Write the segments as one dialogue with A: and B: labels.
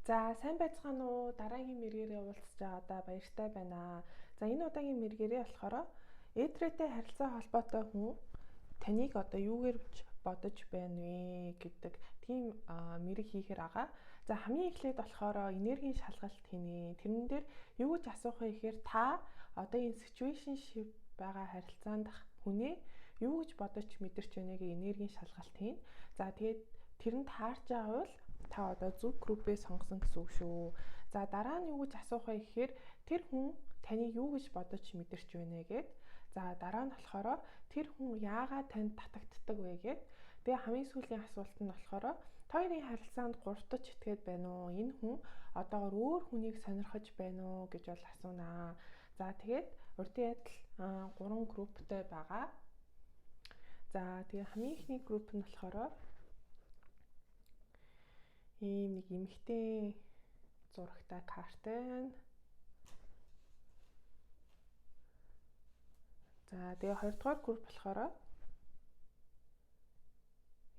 A: За сайн байцгаана уу? Дараагийн мэрэгээрээ уулзж байгаадаа баяртай байна. За энэ удаагийн мэрэгээрээ болохоор Эдрэтэй харилцаа холбоотой хүн таныг одоо юугаар бодож байна вэ гэдэг тийм мэрэг хийхээр байгаа. За хамгийн эхлээд болохоор энергийн шалгалт хийнэ. Тэрэн дээр юу гэж асуух вэ гэхээр та одоо энэ situationship байгаа харилцаанд хүнээ юу гэж бодож мэдэрч байна гэх энергийн шалгалт хийнэ. За тэгээд тэр нь таарч байгаа бол та одоо зөв группээ сонгосон гэсэн үг шүү. За дараа нь юу гэж асуух вэ гэхээр тэр хүн таныг юу гэж бодож мэдэрч байна гэд. За дараа нь болохоор тэр хүн яагаад танд татагддаг вэ гэд. Тэгээ хамгийн сүүлийн асуулт нь болохоор та хоёрын харилцаанд гуравтаж итгээд байна уу? Энэ хүн одоогор өөр хүнийг сонирхож байна уу гэж бол асуунаа. За тэгээд урдын адил 3 групптэй байгаа. За тэгээ хамгийн эхний групп нь болохоор ийм нэг эмэгтэй зурагтай карт байна. За тэгээ хоёрдугаар групп болохоор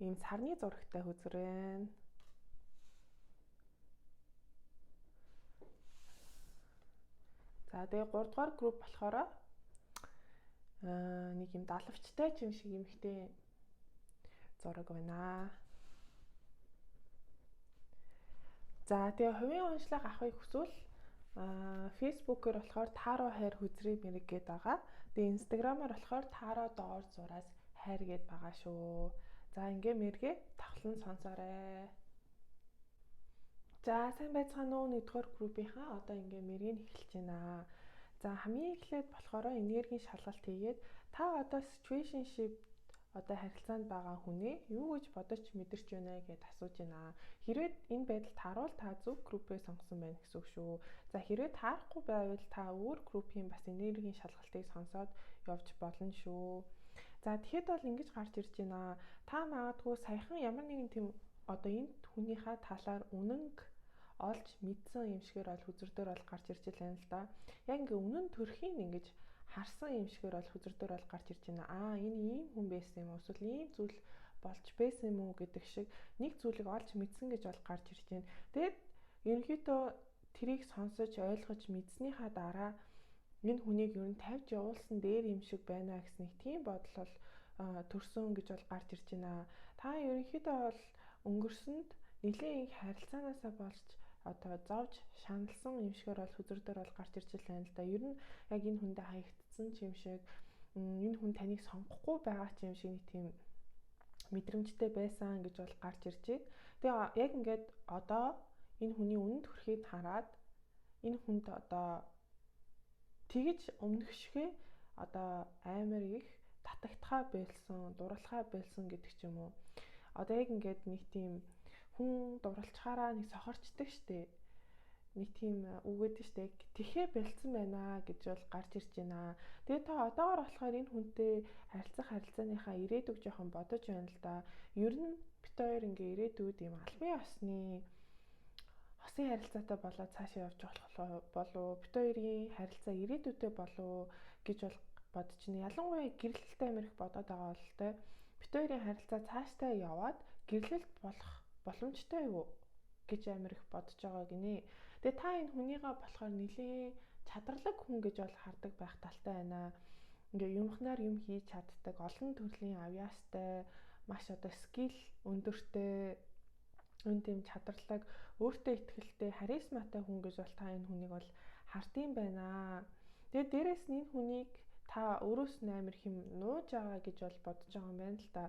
A: ийм сарны зурагтай хөзөр байна. За тэгээ гуравдугаар групп болохоор нэг юм далавчтай ч юм шиг эмэгтэй зураг байна. За тэгээ хувийн уншлага авахыг хүсвэл Facebook-оор болохоор Таро хайр хөзрийн мэрэг гээд байгаа. Тэгээ Instagram-аар болохоор Таро доор зураас хайр гээд байгаа шүү. За ингээ мэргээ тавхлан сонсоорой. За сайн байцгаана уу? Нэгдүгээр группийнхаа одоо ингээ мэргийг эхэлж байна. За хамгийн эхлээд болохоор энергийн шалгалт хийгээд та одоо situationship одоо харилцаанд байгаа хүнээ юу гэж бодож мэдэрч байна гэд асууж байна. Хэрвээ энэ байдал тааруул та зөв группээ сонгосон байна гэсэн үг шүү. За хэрвээ таарахгүй байвал та өөр группийн бас энергийн шалгалтыг сонсоод явж болно шүү. За тэгэхэд бол ингэж гарч ирж байна. Та магадгүй саяхан ямар нэгэн тийм одоо энэ хүнийхээ талаар үнэнг олж мэдсэн юм шигээр бол хөзөр дээр бол гарч ирж байна л да. Яг ингээ үнэн төрхийн ингэж харсан юм шигээр бол хөзөр дээр бол гарч ирж байна. Аа энэ ийм хүн байсан юм уу? Эсвэл ийм зүйл болж байсан юм уу гэдэг шиг нэг зүйлийг олж мэдсэн гэж бол гарч ирж байна. Тэгээд ерөнхийдөө тэрийг сонсож ойлгож мэдснийхаа дараа энэ хүнийг ер нь тавьж явуулсан дээр юм шиг байна гэсэн нэг тийм бодол бол төрсөн гэж бол гарч ирж байна. Та ерөнхийдөө бол өнгөрсөнд нэлээд их харилцаанаасаа болж одоо зовж шаналсан юм шигээр бол хөзөр дээр бол гарч ирж байна л да. Ер нь яг энэ хүндээ хаягдсан ч юм шиг энэ хүн таныг сонгохгүй байгаа ч юм шиг нэг тийм мэдрэмжтэй байсан гэж бол гарч ирж байна. Тэгээ яг ингээд одоо энэ хүний үнэн төрхийг хараад энэ хүнд одоо тэгж өмнөх шигэ одоо амар их татагдхаа байлсан, дурлахаа байлсан гэдэг ч юм уу. Одоо яг ингээд нэг тийм хүн дурлцахаараа нэг сохорчдаг штэ. Нэг тийм үгээд штэ. Тэхээ бэлдсэн байна гэж бол гарч ирж байна. Тэгээ та одоогор болохоор энэ хүнтэй харилцах харилцааныхаа ирээдүг жоохон бодож байна л да. Ер нь бит хоёр ингээ ирээдүйд ийм албан ёсны хосын харилцаатай болоод цаашаа явж болох болов, бит хоёрын харилцаа ирээдүйдээ болов гэж бол бодож байна. Ялангуяа гэрлэлтэй амар их бодоод байгаа бол тэ бит хоёрын харилцаа цаашдаа яваад гэрлэлт болох боломжтой юу гэж амар их бодож байгаа гинэ. Тэгээ та энэ хүнийгээ болохоор нэлээд чадварлаг хүн гэж бол хардаг байх талтай байна. Ингээ юмхнаар юм хийж чаддаг, олон төрлийн авьяастай, маш одоо скил өндөртэй, үн тийм чадварлаг, өөртөө ихтэй, харизматай хүн гэж бол та энэ хүнийг бол хардсан байна. Тэгээ дээрэс нь энэ хүнийг та өөрөөс нь амар хэм нууж байгаа гэж бол бодож байгаа юм байна л да.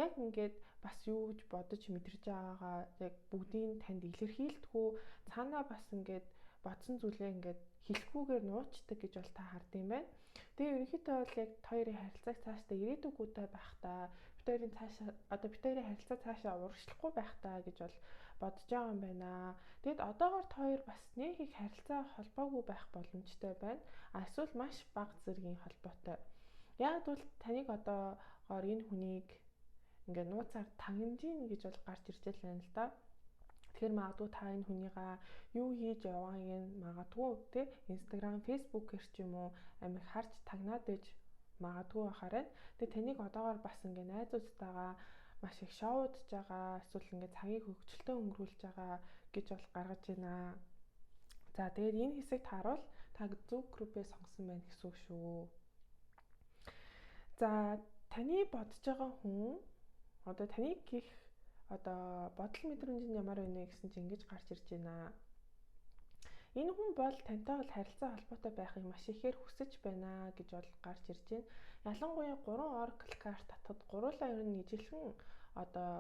A: Яг ингээд бас юу гэж бодож мэдэрч байгаагаа яг бүгдийг танд илэрхийлдэггүй, цаанаа бас ингээд бодсон зүйлээ ингээд хэлэхгүйгээр нуучдаг гэж бол та хардсан байна. Тэгээ ерөнхийдөө бол яг хоёрын харилцааг цаашдаа ирээдүгүүтэй байхдаа бит хоёрын цаашаа одоо бит хоёрын харилцаа цаашаа урагшлахгүй байхдаа гэж бол бодож байгаа юм байна. Тэгэд одоогор та хоёр бас нэг их харилцаа холбоогүй байх боломжтой байна. А эсвэл маш бага зэргийн холбоотой. Яг бол таныг одоогоор энэ хүнийг ингээ нууцаар тагнажийн гэж бол гарч ирж байна л да. Тэгэхээр магадгүй та энэ хүнийгаа юу хийж яваагийг нь магадгүй тий Instagram, Facebook-ээр ч юм уу амиг харж тагнаад байж магадгүй байхаар байна. Тэгээ таныг одоогоор бас ингээ найзуудтайгаа маш их шоудж байгаа, эсвэл ингээд цагийг хөгжилтэй өнгөрүүлж байгаа гэж бол гаргаж байна. За тэгээд энэ хэсэг тааруул та зөв группээ сонгосон байна гэсэн үг шүү. За таны бодож байгаа хүн одоо таныг гих одоо бодол мэдрэмж нь ямар байна вэ гэсэн чинь ингэж гарч ирж байна. Энэ хүн бол тантай бол харилцаа холбоотой байхыг маш ихээр хүсэж байна гэж бол гарч ирж байна. Ялангуяа 3 oracle карт татхад гуруулаа ер нь ижилхэн одоо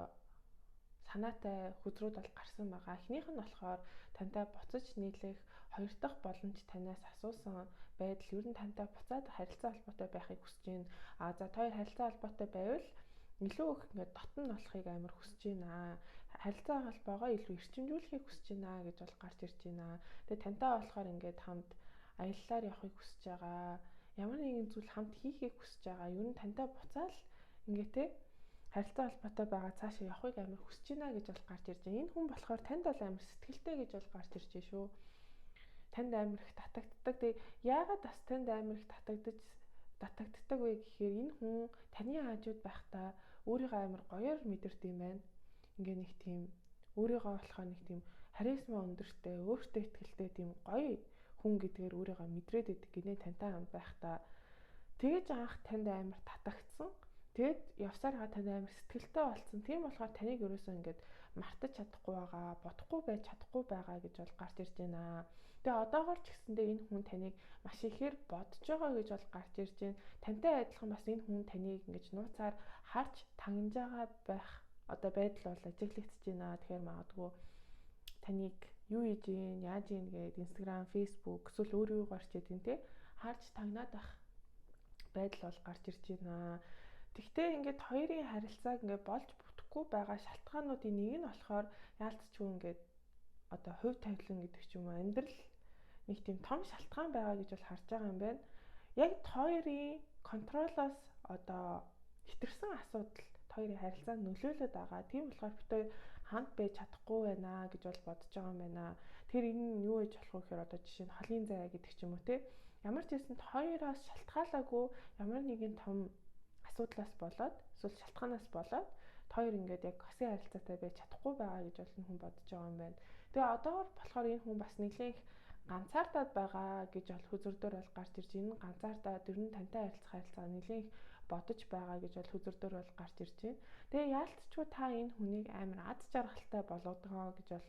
A: санаатай хөзрүүд бол гарсан байгаа. Эхнийх нь болохоор тантай буцаж нийлэх хоёр дахь боломж танаас асуусан байдал ер нь тантай буцаад харилцаа холбоотой байхыг хүсэж байна. А за та хоёр харилцаа холбоотой байвал илүү их ингээд дотн болохыг амар хүсэж байна. Харилцаа холбоогоо илүү эрчимжүүлэхийг хүсэж байна гэж бол гарч ирж байна. Тэгээ тантай болохоор ингээд хамт аяллаар явахыг хүсэж байгаа. Ямар нэгэн зүйл хамт хийхийг хүсэж байгаа. Ер нь тантай буцаал ингээд те харилцаа холбоотой байгаа цаашаа явахыг амар хүсэж байна гэж бол гарч ирж байна. Энэ хүн болохоор танд бол амар сэтгэлтэй гэж бол гарч ирж байна шүү. Танд амар их татагддаг. Тэгээ яагаад бас танд амар их татагддаг вэ гэхээр энэ хүн таны хажууд байхдаа өөрийгөө амар гоёор мэдэрдэг юм байна. Ингээ нэг тийм өөрийгөө болохоор нэг тийм харизма өндөртэй, өөртөө ихтэй тийм гоё хүн гэдгээр өөрийгөө мэдрээд идэг гинэ тантай хамт байхдаа. Тэгэж анх танд амар татагдсан. Тэгэд явсаар ха танд амар сэтгэлтэй болсон. Тийм болохоор таныг ерөөсөө ингээд мартаж чадахгүй байгаа, бодохгүй байж чадахгүй байгаа гэж бол гарч ирж байна. Тэгээ одоогор ч гэсэндээ энэ хүн таныг маш ихээр бодож байгаа гэж бол гарч ирж байна. Тантай адилхан бас энэ хүн таныг ингэж нууцаар харж тангиж байгаа байх одоо байдал бол ажиглагдчихж байна. Тэгэхээр магадгүй таныг юу хийж гин, яаж гин гээд Instagram, Facebook эсвэл өөр юу гарч идэв те харж тагнаад ах байдал бол гарч ирж байна. Тэгтээ ингээд хоёрын харилцааг ингээд болж бүтэхгүй байгаа шалтгаануудын нэг нь болохоор яалтчгүй ингээд одоо хувь тавилан гэдэг ч юм уу амьдрал нэг тийм том шалтгаан байгаа гэж бол харж байгаа юм байна. Яг хоёрын контролоос одоо хэтэрсэн асуудал хоёрын харилцаанд нөлөөлөд байгаа. Тийм болохоор бид хоёр хамт байж чадахгүй байна гэж бол бодож байгаа юм байна. Тэр энэ нь юу гэж болох вэ гэхээр одоо жишээ нь холын зай гэдэг ч юм уу те. Ямар ч байсан хоёроос шалтгаалаагүй ямар нэгэн том асуудлаас болоод эсвэл шалтгаанаас болоод хоёр ингээд яг хосын харилцаатай байж чадахгүй байгаа гэж бол хүн бодож байгаа юм байна. Тэгээ одоогор болохоор энэ хүн бас нэлээн их ганцаардаад байгаа гэж бол хөзөр дөр бол гарч ирж энэ ганцаардаад ер нь тантай харилцах харилцаа нэлээн их бодож байгаа гэж бол хөзөр дөр бол гарч ирж байна. Тэгээ яалтчгүй та энэ хүнийг амар ад жаргалтай болгодгоо гэж бол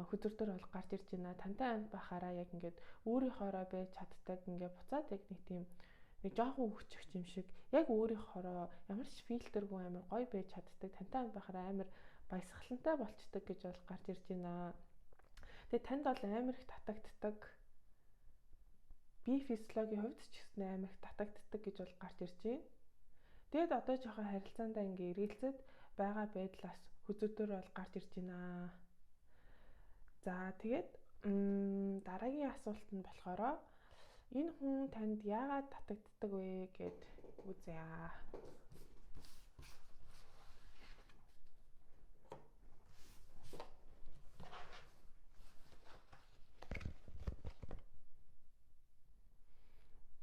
A: хөзөр дөр бол гарч ирж байна. Тантай амт байхаараа яг ингээд өөрийнхоороо байж чаддаг ингээд буцаад яг нэг тийм нэг жоохон хөвчих юм шиг яг өөрийнхоороо ямар ч фильтргүй амар гоё байж чаддаг. Тантай амт байхаараа амар баясгалантай болчдөг гэж бол гарч ирж байна. Тэгээ танд бол амар их татагддаг. Бие физиологийн хувьд ч гэсэн амар их татагддаг гэж бол гарч ирж байна. Тэгээд одоо жоохон харилцаандаа ингээ эргэлзээд байгаа байдлаас хөзөдөр бол гарч ирж байна. За тэгээд дараагийн асуулт нь болохоор энэ хүн танд яагаад татагддаг вэ гэд үзье.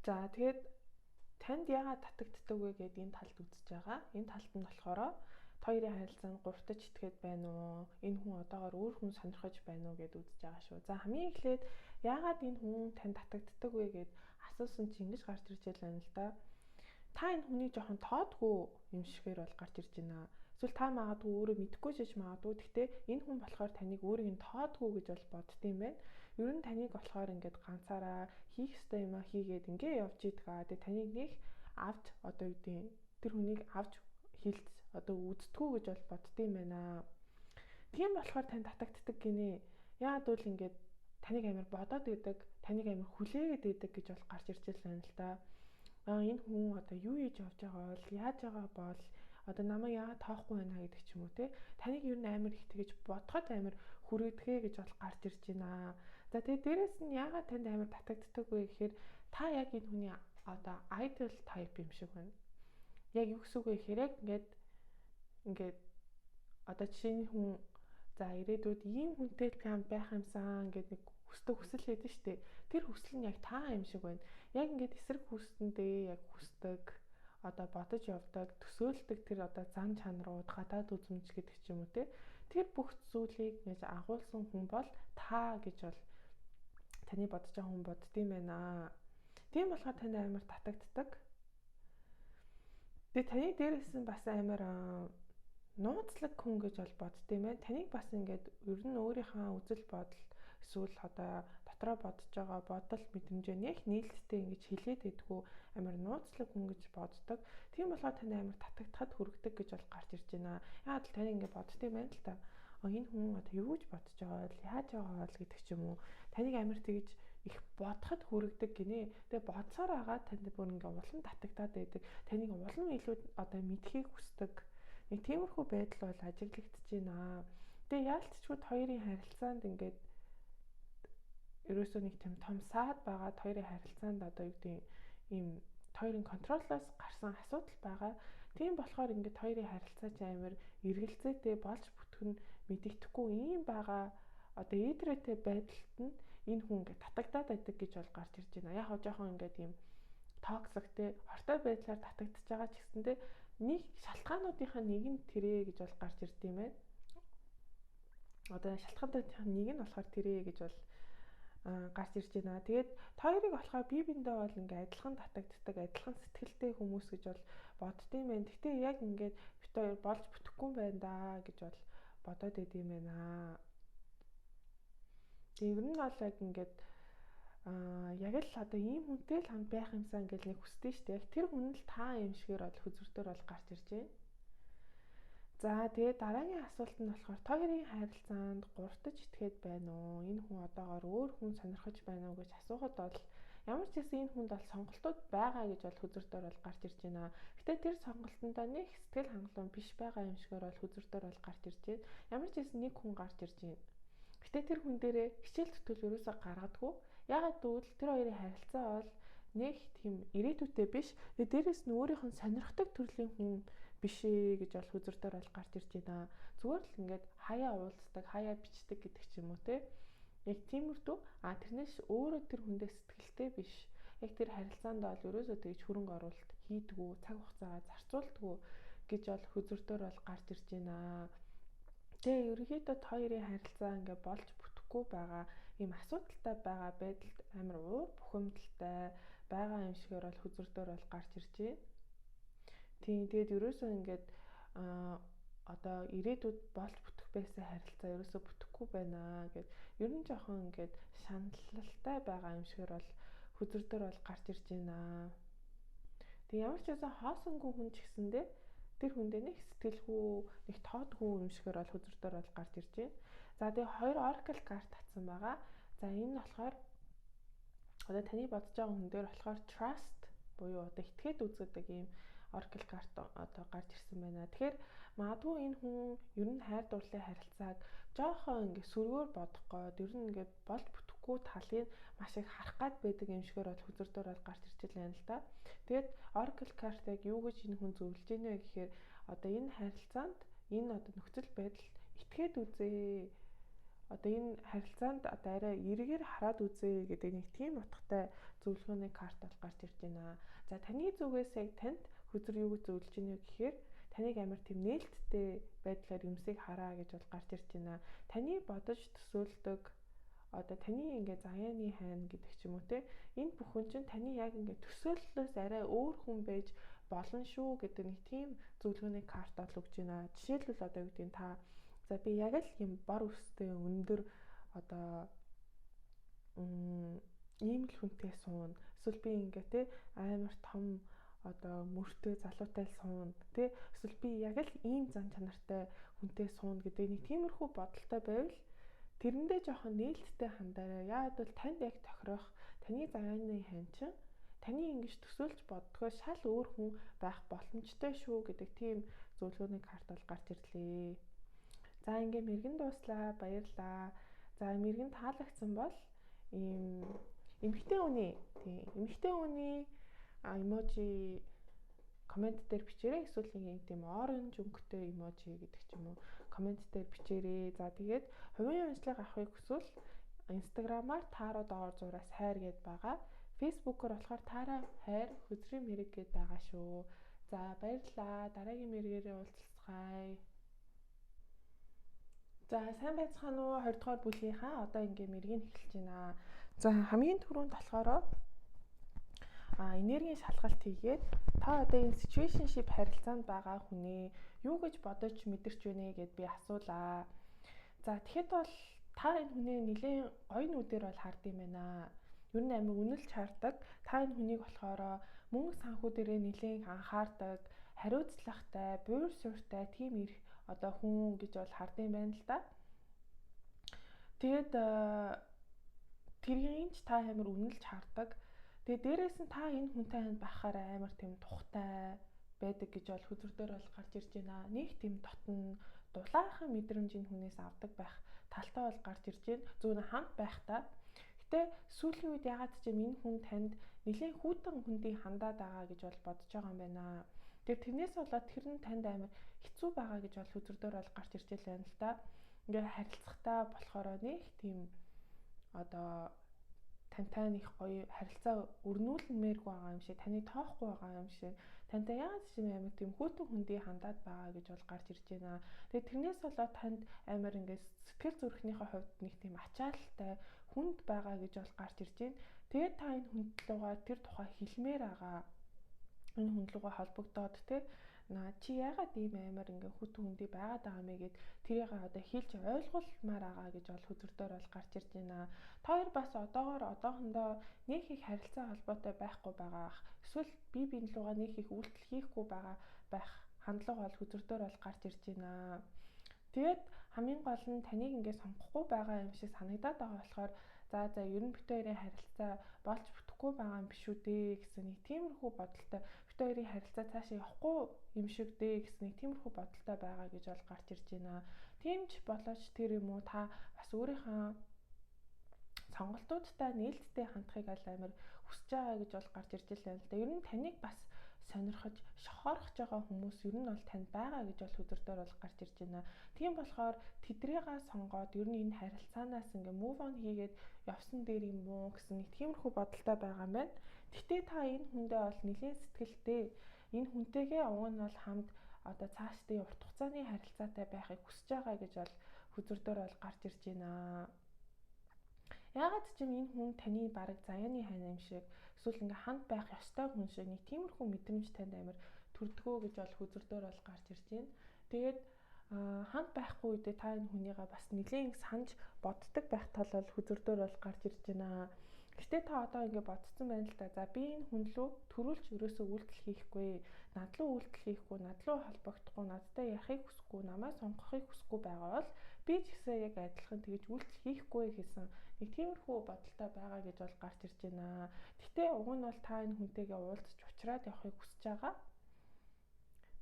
A: За тэгээд танд яагаад татагддаг вэ гэдээ энэ талд үзэж байгаа. Энэ талд нь болохоор хоёрын харилцаанд гуртаж итгээд байна уу? Энэ хүн одоогоор өөр хүн сонирхож байна уу гэд үзэж байгаа шүү. За хамгийн эхлээд яагаад энэ хүн танд татагддаг вэ гэд асуусан чинь ингэж гарч ирж байна л да. Та энэ хүнийг жоохон тоодгүй юм шигээр бол гарч ирж байна. Эсвэл та магадгүй өөрөө мэдэхгүй шиж магадгүй. Гэхдээ энэ хүн болохоор таныг өөрийг нь тоодгүй гэж бол боддсон юм байна. Ер нь таныг болохоор ингээд ганцаараа хийх ёстой юмаа хийгээд ингээ явж идгаа. Тэгээ таныг нэг авч одоо юу гэдэг тэр хүнийг авч хилц одоо үздэггүй гэж бол боддсон юм байна. Тийм болохоор тань татагддаг гинэ. Яагаад гэвэл ингээд таныг амар бодоод идэг, таныг амар хүлээгээд идэг гэж бол гарч ирж байна л да. Аа энэ хүн одоо юу хийж явж байгаа бол, яаж байгаа бол одоо намайг яагаад тоохгүй байна гэдэг ч юм уу те. Таныг ер нь амар их тэгэж бодоход амар хүрээдгээ гэж бол гарч ирж байна. За тэгээ дээрэс нь яагаад танд амар татагддаг вэ гэхээр та яг энэ хүний одоо idol type юм шиг байна. Яг юу гэсэн үг вэ гэхээр яг ингээд одоо жишээ нь хүн за ирээдүйд ийм хүнтэй л хамт байх юмсан ингээд нэг хүсдэг хүсэл байдаг шүү дээ. Тэр хүсэл нь яг та юм шиг байна. Яг ингээд эсрэг хүсэндээ яг хүсдэг. одоо бодож явдаг, төсөөлдөг тэр одоо зан чанарууд, гадаад үзмж гэдэг ч юм уу те. Тэр бүх зүйлийг ингэж агуулсан хүн бол та гэж бол таны бодож байгаа хүн боддгийм байна. Тийм болохоор танд амар татагддаг. Тэгээ таны дээрээс нь бас амар нууцлаг хүн гэж бол боддгийм байна. Таныг бас ингээд ер нь өөрийнхөө үзэл бодол эсвэл одоо дотроо бодож байгаа бодол мэдрэмжээ нэг нийлэлттэй ингэж хилээд байдгүй амар нууцлаг хүн гэж боддог. Тийм болохоор таны амар татагдахад хүргэдэг гэж бол гарч ирж байна. Яагаад л таны ингэ боддгийм байна л та. Энэ хүн одоо юу гэж бодож байгаа бол яаж байгаа бол гэдэг ч юм уу. Таныг амар тэгж их бодоход хүргэдэг гинэ. Тэгээ бодсоор байгаа танд бүр ингээ улам татагдаад байдаг. Таныг улам илүү одоо мэдхийг хүсдэг. Нэг тиймэрхүү байдал бол ажиглагдаж байна. Тэгээ яалтчгүй хоёрын харилцаанд ингээд ерөөсөө нэг тийм том саад байгаа. Хоёрын харилцаанд одоо юу гэдэг ийм хоёрын контролоос гарсан асуудал байгаа. Тийм болохоор ингээд хоёрын харилцаа чи амар эргэлзээтэй болж бүтэх нь мэдэгдэхгүй ийм байгаа. Одоо эдрэтэй байдалд нь энэ хүн ингээд татагдаад байдаг гэж бол гарч ирж байна. Яг хоо жоохон ингээд ийм токсик те хортой байдлаар татагдчихж байгаа ч гэсэндээ нэг шалтгаануудынхаа нэг нь тэрэ гэж бол гарч ирд юм байна. Одоо шалтгаануудынхаа нэг нь болохоор тэрэ гэж бол гарч ирж байна. Тэгээд хоёрыг болохоор бие биендээ бол ингээ адилхан татагддаг, адилхан сэтгэлтэй хүмүүс гэж бол боддгийм байх. Гэтэ яг ингээд бит хоёр болж бүтэхгүй юм байна да гэж бол бодоод байд юм байна. Тэгээд ер нь бол яг ингээд яг л одоо ийм хүнтэй л хамт байх юмсан гэж нэг хүсдэг шүү дээ. Яг тэр хүн л та юм шигээр бол хөзөртөөр бол гарч ирж байна. За тэгээд дараагийн асуулт нь болохоор та хоёрын харилцаанд гуртаж итгээд байна уу? Энэ хүн одоогоор өөр хүн сонирхож байна уу гэж асуухад бол ямар ч гэсэн энэ хүнд бол сонголтууд байгаа гэж бол хөзөртөөр бол гарч ирж байна. Гэтэ тэр сонголтондоо нэг сэтгэл хангалуун биш байгаа юм шигээр бол хөзөртөөр бол гарч ирж байна. Ямар ч гэсэн нэг хүн гарч ирж байна. Гэтэ тэр хүн дээрээ хичээл зүтгэл ерөөсөө гаргадаггүй. Яагаад гэвэл тэр хоёрын харилцаа бол нэг тийм ирээдүйтэй биш. Тэгээ дээрэс нь өөрийнх нь сонирхдаг төрлийн хүн биш ээ гэж бол хөзөр дээр бол гарч ирж байна. Зүгээр л ингээд хаяа уулздаг, хаяа бичдэг гэдэг ч юм уу те. Яг тиймэрдүү. А тэрнээс өөрөө тэр хүндээ сэтгэлтэй биш. Яг тэр харилцаанд бол ерөөсөө тэгж хөрөнгө оруулалт хийдгүү, цаг хугацаагаа зарцуулдгүү гэж бол хөзөр дээр бол гарч ирж байна. Тэгээ ерөнхийдөө та хоёрын харилцаа ингээ болж бүтэхгүй байгаа ийм асуудалтай байгаа байдалд амар уур бухимдалтай байгаа юм шигээр бол хөзөр дээр бол гарч ирж байна. Тийм тэгээд ерөөсөө ингээд одоо ирээдүйд болж бүтэх байсан харилцаа ерөөсөө бүтэхгүй байна гэд ер нь жоохон ингээд шаналлалтай байгаа юм шигээр бол хөзөр дээр бол гарч ирж байна. Тэг ямар ч байсан хоосонгүй хүн ч гэсэндээ тэр хүндээ нэг сэтгэлгүй, нэг тоодгүй юм шигээр бол хөзөр дээр бол гарч ирж байна. За тэгээ хоёр oracle карт татсан байгаа. За энэ нь болохоор одоо таны бодож байгаа хүн дээр болохоор trust буюу одоо итгээд үздэг ийм oracle карт одоо гарч ирсэн байна. Тэгэхээр магадгүй энэ хүн ер нь хайр дурлалын харилцааг жоохон ингээ сөргөөр бодох гээд ер нь ингээ болж бүтэхгүй талыг маш их харах гад байдаг юм шигээр бол хөзөр дээр бол гарч ирж байна л да. Тэгээд oracle карт яг юу гэж энэ хүн зөвлөж гинэ вэ гэхээр одоо энэ харилцаанд энэ одоо нөхцөл байдал итгээд үзээ. Одоо энэ харилцаанд одоо арай эргээр хараад үзээ гэдэг нэг тийм утгатай зөвлөгөөний карт бол гарч ирж байна. За таны зүгээс яг танд хөзөр юу гэж зөвлөж гинэ гэхээр таныг амар тийм нээлттэй байдлаар юмсыг хараа гэж бол гарч ирж байна. Таны бодож төсөөлдөг одоо таны ингээ заяаны хайна гэдэг ч юм уу те энэ бүхэн чинь таны яг ингээ төсөөллөөс арай өөр хүн байж болно шүү гэдэг нэг тийм зөвлөгөөний карт бол өгч байна. Жишээлбэл одоо юу гэдгийг та за би яг л юм бор өстэй өндөр одоо ийм л хүнтэй суун. Эсвэл би ингээ те амар том одоо мөртөө залуутай л суун тий эсвэл би яг л ийм зан чанартай хүнтэй суун гэдэг нэг тиймэрхүү бодолтой байвал тэрэндээ жоохон нээлттэй хандаарай. Яагаад бол танд яг тохирох таны заяаны хань чинь таны ингэж төсөөлж боддгоо шал өөр хүн байх боломжтой шүү гэдэг тийм зөвлөгөөний карт бол гарч ирлээ. За ингээ мэрэгэн дууслаа. Баярлаа. За мэрэгэн таалагдсан бол ийм эмэгтэй хүний тийм эмэгтэй хүний эможи коммент дээр бичээрэй. Эсвэл нэг тийм оранж өнгөтэй эможи гэдэг ч юм уу коммент дээр бичээрэй. За тэгээд хувийн уншлага авахыг хүсвэл Instagram-аар taro_зураас хайр гэд байгаа. Facebook-оор болохоор Тара хайр хөзрийн мэрэг гэд байгаа шүү. За баярлалаа. Дараагийн мэрэгээрээ уулзцгаая. За сайн байцгаана уу? 20 дугаар бүлгийнхаа одоо ингээ мэргийг эхэлж байна. За хамгийн түрүүнд болохоор энергийн шалгалт хийгээд та одоо энэ situationship харилцаанд байгаа хүнээ юу гэж бодож мэдэрч байна гэд би асуулаа. За тэгэхэд бол та энэ хүнээ нэлээд гоё нүдээр бол хард юм байна. Ер нь амар үнэлж хардаг. Та энэ хүнийг болохоор мөнгө санхүү дээрээ нэлээд анхаардаг, хариуцлагатай, буйр суурьтай тийм эрх одоо хүн гэж бол хард юм байна л да. Тэгээд тэрийг ч та амар үнэлж хардаг. Тэгээ дээрээс нь та энэ хүнтэй хамт байхаар амар тийм тухтай байдаг гэж бол хөзөр дээр бол гарч ирж байна. Нэг тийм дотн дулаахан мэдрэмж энэ хүнээс авдаг байх талтай бол гарч ирж байна. Зөвхөн хамт байхдаа. Гэтэ сүүлийн үед ягаад ч юм энэ хүн танд нэлээд хүйтэн хүндийг хандаад байгаа гэж бол бодож байгаа юм байна. Тэгэхээр тэрнээс болоод тэр нь танд амар хэцүү байгаа гэж бол хөзөр дээр бол гарч ирж байна л да. Ингээ харилцахтаа болохоор нэг тийм одоо тантай нэг гоё харилцаа өрнүүлмээргүй байгаа юм шиг, таны тоохгүй байгаа юм шиг, тантай яагаад ч юм амар тийм хүйтэн хүндий хандаад байгаа гэж бол гарч ирж байна. Тэгээ тэрнээс болоод танд амар ингээд сэтгэл зүрхнийхээ хувьд нэг тийм ачаалалтай хүнд байгаа гэж бол гарч ирж байна. Тэгээд та энэ хүнд лугаа тэр тухай хэлмээр байгаа. Энэ хүн лугаа холбогдоод те на чи яагаад ийм амар ингээ хүт хүндий байгаад байгаа юм бэ гэд тэрийг одоо хэлж ойлгуулмаар байгаа гэж бол хөзөр дээр бол гарч ирж байна. Та хоёр бас одоогоор одоохондоо нэг их харилцаа холбоотой байхгүй байгаа. Эсвэл бие биен лугаа нэг их үйлдэл хийхгүй байгаа байх хандлага бол хөзөр дээр бол гарч ирж байна. Тэгээд хамгийн гол нь таныг ингээ сонгохгүй байгаа юм шиг санагдаад байгаа болохоор за ер нь бит хоёрын харилцаа болж бүтэхгүй байгаа юм биш үү дээ гэсэн нэг тиймэрхүү бодолтой бит хоёрын харилцаа цаашаа явахгүй юм шиг дээ гэсэн нэг тиймэрхүү бодолтой байгаа гэж бол гарч ирж байна. Тийм ч болооч тэр юм уу та бас өөрийнхөө сонголтуудтай нээлттэй хандахыг аль амар хүсэж байгаа гэж бол гарч ирж байна л да. Ер нь таныг бас сонирхож шохоорхож байгаа хүмүүс ер нь бол танд байгаа гэж бол хөзөр дээр бол гарч ирж байна. Тийм болохоор тэдрийгээ сонгоод ер нь энэ харилцаанаас ингээ move on хийгээд явсан дээр юм уу гэсэн нэг тиймэрхүү бодолтой байгаа юм байна. Гэхдээ та энэ хүндээ бол нэлээд сэтгэлтэй. Энэ хүнтэйгээ уг нь бол хамт одоо цаашдын урт хугацааны харилцаатай байхыг хүсэж байгаа гэж бол хөзөр дээр бол гарч ирж байна. Яагаад ч юм энэ хүн таны бараг заяаны хань юм шиг эсвэл ингээ хамт байх ёстой хүн шиг нэг тиймэрхүү мэдрэмж танд амар төрдгөө гэж бол хөзөр дээр бол гарч ирж байна. Тэгээд хамт байхгүй үедээ та энэ хүнийгээ бас нэлээд санаж боддог байх тал бол хөзөр дээр бол гарч ирж байна. Гэтэ та одоо ингэ бодсон байна л да. За би энэ хүн лүү төрүүлж ерөөсөө үйлдэл хийхгүй, над руу үйлдэл хийхгүй, над руу холбогдохгүй, надтай ярихыг хүсэхгүй, намайг сонгохыг хүсэхгүй байгаа бол би ч гэсэн яг адилхан тэгж үйлдэл хийхгүй гэсэн нэг тиймэрхүү бодолтой байгаа гэж бол гарч ирж байна. Гэтэ уг нь бол та энэ хүнтэйгээ уулзч уулзраад явахыг хүсэж байгаа.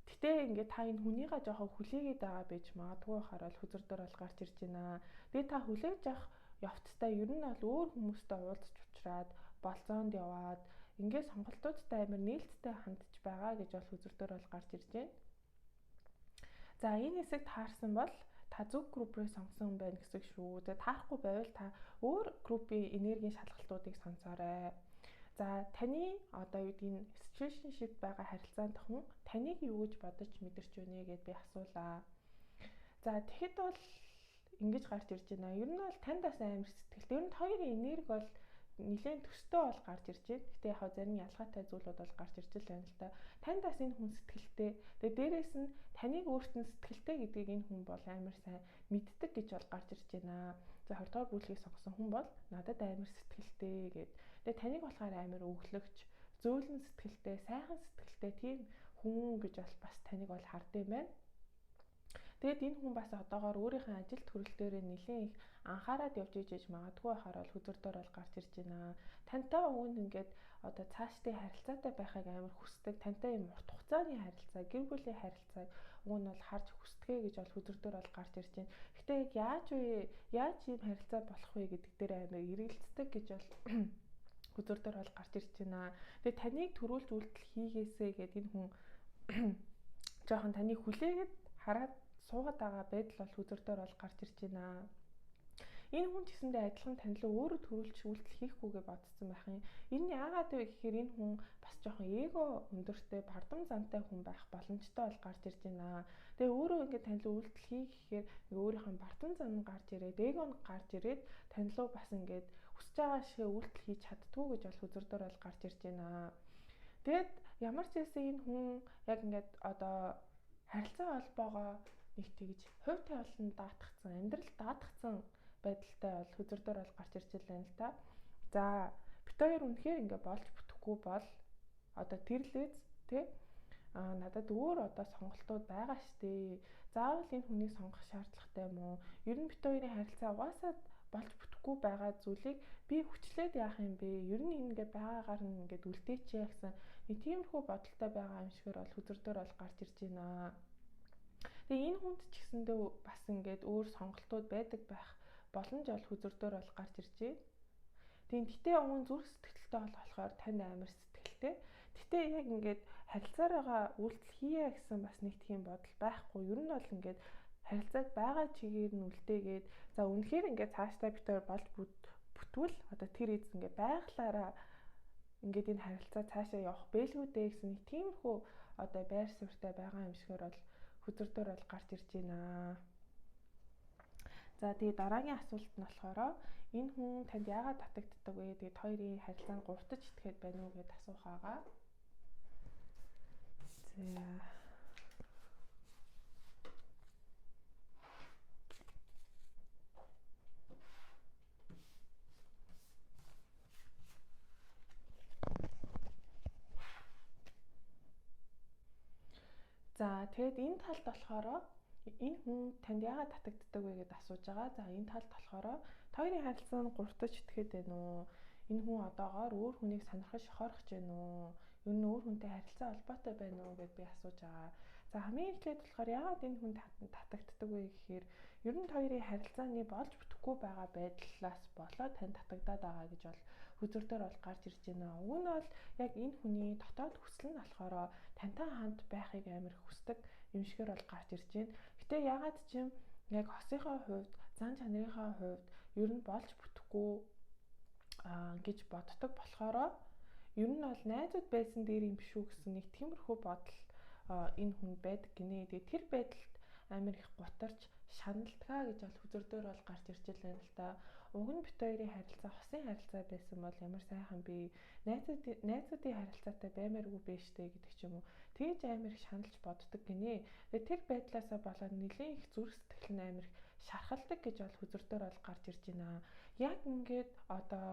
A: Гэтэ ингээд та энэ хүнийгээ жоохон хүлээгээд байгаа байж магадгүй байхаар бол хөзөр дээр бол гарч ирж байна. Тэгээ та хүлээж авах явцтай ер нь бол өөр хүмүүстэй уулзч уулзраад болзоонд яваад ингээд сонголтуудтай амар нээлттэй хандж байгаа гэж бол хөзөр дээр бол гарч ирж байна. За энэ хэсэг таарсан бол та зөв группийг сонгосон байна гэсэн шүү. Тэгээ таарахгүй байвал та өөр группийн энергийн шалгалтуудыг сонсоорой. За таны одоо юу гэдгийг situationship байгаа харилцаанд хүн таныг юу гэж бодож мэдэрч байна гэд би асуулаа. За тэгэхэд бол ингэж гарч ирж байна. Ер нь бол танд бас амар сэтгэлтэй. Ер нь хоёрын энерги бол нэлээд төстэй бол гарч ирж байна. Гэтэ яг зарим ялгаатай зүйлүүд бол гарч ирж л байна л да. Танд бас энэ хүн сэтгэлтэй. Тэгээ дээрэс нь таныг өөрт нь сэтгэлтэй гэдгийг энэ хүн бол амар сайн мэддэг гэж бол гарч ирж байна. За 20 дугаар бүлгийг сонгосон хүн бол надад амар сэтгэлтэй гэд. Тэгээ таныг болохоор амар өглөгч, зөөлөн сэтгэлтэй, сайхан сэтгэлтэй тийм хүн гэж бол бас таныг бол хард юм байна. Тэгээд энэ хүн бас одоогоор өөрийнхөө ажил төрөл дээрээ нэлээд их анхаарад явж ижиж магадгүй байхаар бол хөзөр дээр бол гарч ирж байна. Тантай уг нь ингээд одоо цаашдын харилцаатай байхыг амар хүсдэг. Тантай юм урт хугацааны харилцаа, гэр бүлийн харилцааг уг нь бол харж хүсдэгэ гэж бол хөзөр дээр бол гарч ирж байна. Гэтэ яг яаж вэ? Яаж ийм харилцаа болох вэ гэдэг дээр амар эргэлздэг гэж бол хөзөр дээр бол гарч ирж байна. Тэгээ таныг төрүүлж үйлдэл хийгээсэ гэдэг энэ хүн жоохон таныг хүлээгээд хараад суугаад байгаа байдал бол хөзөр дээр бол гарч ирж байна. Энэ хүн ч гэсэндээ адилхан тань руу өөрөө төрүүлж үйлдэл хийхгүйгээ бодсон байх юм. Энэ нь яагаад вэ гэхээр энэ хүн бас жоохон эго өндөртэй, бардам зантай хүн байх боломжтой бол гарч ирж байна. Тэгээ өөрөө ингээд тань руу үйлдэл хий гэхээр өөрийнхөө бардам зан нь гарч ирээд, эго нь гарч ирээд тань руу бас ингээд хүсэж байгаа шиг үйлдэл хийж чаддгүй гэж бол хөзөр дээр бол гарч ирж байна. Тэгээд ямар ч байсан энэ хүн яг ингээд одоо харилцаа холбоогоо нэг тэгж хувь тавилан даатгцсан, амьдрал даатгцсан байдалтай бол хөзөр дээр бол гарч ирж байна л да. За бит хоёр үнэхээр ингээ болж бүтэхгүй бол одоо тэр лэз тий надад өөр одоо сонголтууд байгаа штэ. Заавал энэ хүнийг сонгох шаардлагатай юм уу? Ер нь бит хоёрын харилцаа угаасаа болж бүтэхгүй байгаа зүйлийг би хүчлээд яах юм бэ? Ер нь ингээ байгаагаар нь ингээд үлдээчихье гэсэн нэг тиймэрхүү бодолтой байгаа юм шигээр бол хөзөр дээр бол гарч ирж байна. Тэгээ энэ хүнд ч гэсэндээ бас ингээд өөр сонголтууд байдаг байх боломж бол хөзөр дээр бол гарч ирж байна. Тийм гэтээ уун зүрх сэтгэлтэй бол болохоор танд амар сэтгэлтэй. Гэтээ яг ингээд харилцаараа үйлдэл хийе гэсэн бас нэг тийм бодол байхгүй. Ер нь бол ингээд харилцааг байгаа чигээр нь үлдээгээд за үнэхээр ингээд цаашдаа бит хоёр болж бүтвэл одоо тэр эз ингээд байглаараа ингээд энэ харилцаа цаашаа явах бэлгүү дээ гэсэн нэг тиймэрхүү одоо байр суурьтай байгаа юм шигээр бол хөзөр дээр бол гарч ирж байна. За тэгээ дараагийн асуулт нь болохоор энэ хүн танд яагаад татагддаг вэ? Тэгээд хоёрын харилцаа нь гуртаж итгэхэд байна уу гэдээ асуух байгаа. За За тэгэд энэ талд болохоор энэ хүн танд яагаад татагддаг вэ гэдээ асууж байгаа. За энэ талд болохоор хоёрын харилцаа нь гуртаж итгэхэд байна уу? Энэ хүн одоогоор өөр хүнийг сонирхож шохорох гэж байна уу? Ер нь өөр хүнтэй харилцаа холбоотой байна уу гэдээ би асууж байгаа. За хамгийн эхлээд болохоор яагаад энэ хүн татагддаг вэ гэхээр ер нь хоёрын харилцааны болж бүтэхгүй байгаа байдлаас болоод танд татагдаад байгаа гэж бол хөзөр дээр бол гарч ирж байна. Уг нь бол яг энэ хүний дотоод хүсэл нь болохоор тантай хамт байхыг амар их хүсдэг юм шигээр бол гарч ирж байна. Гэтэ яагаад ч юм яг хосынхоо хувьд, зан чанарынхаа хувьд ер нь болж бүтэхгүй гэж боддог болохоор ер нь бол найзууд байсан дээр юм биш үү гэсэн нэг тиймэрхүү бодол энэ хүн байдаг гинэ. Тэгээ тэр байдалд амар их гутарч шаналдгаа гэж бол хөзөр дээр бол гарч ирж байна л да. Уг нь бит хоёрын харилцаа хосын харилцаа байсан бол ямар сайхан би найзуудын харилцаатай баймааргүй бэ штэ гэдэг ч юм уу. Тэгэж амар их шаналж боддог гинэ. Тэгээ тэр байдлаасаа болоод нэлээд их зүрх сэтгэл нь амар их шархалдаг гэж бол хөзөр дээр бол гарч ирж байна. Яг ингээд одоо